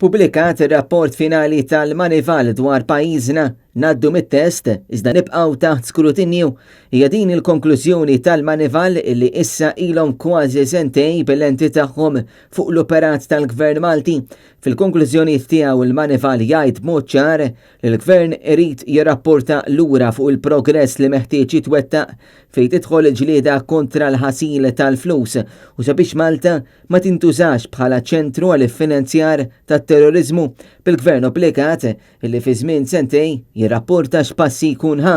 Pubblikat ir-rapport finali tal-Manival dwar pajjiżna, ngħaddu mit-test iżda nibqgħu taħt skrutinju. Hija din il-konklużjoni tal-Manival illi issa ilhom kważi sentej bil-lenti tagħhom fuq l-operat tal-Gvern Malti. Fil-konklużjonijiet tiegħu il-Manival jgħid b'mod ċar li l-Gvern irid jirrapporta lura fuq il-progress li meħtieġ jitwettaq fejn tidħol il-ġlieda kontra l-ħasil tal-flus u sabiex Malta ma tintużax bħala ċentru għal iffinanzjar tat-terroriżmu, bil-Gvern obbligat li fi żmien sentejn jirrapporta x'passi jkun ħa.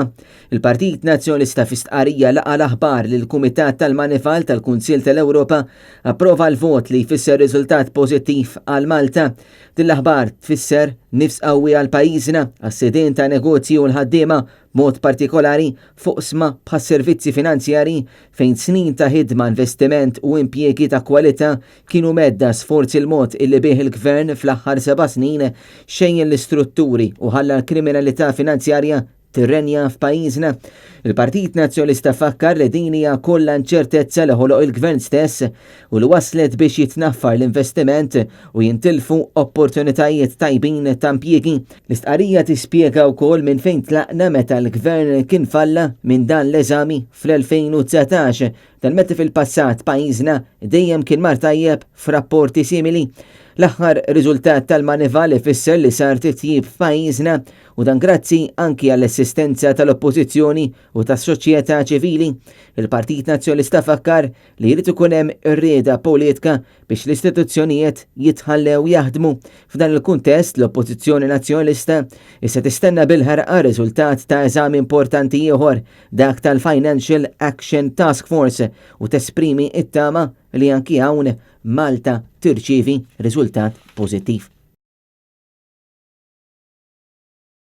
Il-Partit Nazzjonalista fi stqarrija laqa' l-aħbar li l-Kumitat tal-Manival tal-Kunsill tal-Ewropa approva l-vot li jfisser riżultat pożittiv għal Malta. Din l-aħbar tfisser nifs qawwi għal pajjiżna, għas-sidien ta' negozji u l-ħaddiema b'mod partikolari f'oqsma bħas-servizzi finanzjarji fejn snin ta' ħidma, investiment u impjiegi ta' kwalità kienu mhedda sforz il-mod illi bih il-Gvern fl-aħħar seba' snin xejjen l-istrutturi u ħalla l-kriminalità finanzjarja tirrenja f'pajjiżna. Il-Partit Nazzjonalista fakkar li din hija kollha inċertezza li ħoloq il-Gvern stess u li wasslet biex jitnaffar l-investiment u jintilfu opportunitajiet tajbin ta' impjiegi. L-istqarrija tispjega wkoll minn fejn tlaqna meta l-Gvern kien falla minn dan l-eżami fl-2019, dan meta fil-passat pajjiżna dejjem kien mar tajjeb f'rapporti simili. L-aħħar riżultat tal-Manival ifisser li sar titjib f'pajjiżna u dan grazzi anki għall-assistenza tal-Oppożizzjoni u tas-soċjetà ċivili. Il-Partit Nazzjonalista fakkar li jrid ikun hemm ir-rieda politika biex l-istituzzjonijiet jitħallew jaħdmu. F'dan il-kuntest, l-Oppożizzjoni Nazzjonalista issa tistenna bil-ħerqa riżultat ta' eżami importanti ieħor, dak tal-Financial Action Task Force, u tesprimi t-tama li anki hawn Malta tirċievi riżultat pożittiv.